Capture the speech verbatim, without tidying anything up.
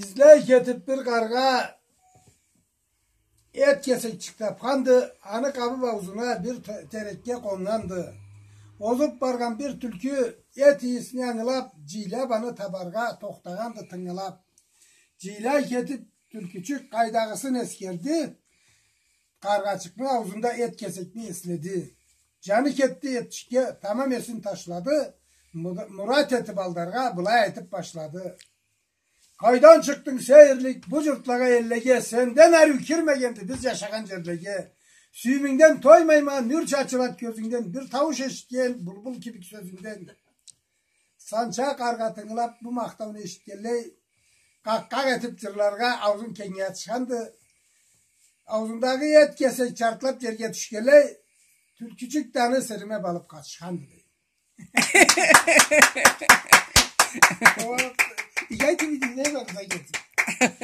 Излей кетип бир къаргъа эт кесекчик тапханды, аны къабып аузуна бир те-, терекге къоннганды. Озуп баргъан бир тюлкю эт ийисин ангылап, джыйлап аны табаргъа тохтагъанды тынгылап. Джыйлай кетип, тюлкючюк къайдагъысын эсгерди, къаргъачыкъны аузунда эт кесекни эследи. Джаны кетди этчикге, тамам эсин ташлады, мур-, мурат этип алдаргъа былай айтып башлады. Къайдан чыкъдынг, сейирлик, бу джуртлагъа, эллеге? Сенден ариу кирмегенди биз джашагъан джерлеге. Сюйюмюнгден тоймайма, нюр чачылад кёзюнгден, бир таууш эшитген, булбул кибик сёзюнгден. Санча къаргъа тынгылап бу махтауну эшитгенлей, къакъ-къакъ этип джырларгъа аузун кенгей ачханды. Аузундагъы эт кесек чартлап джерге тюшгенлей, тюлкючюк да аны сырима алып къачханды, дей. О, иги айтып эдинг, не бар, зайдетсин.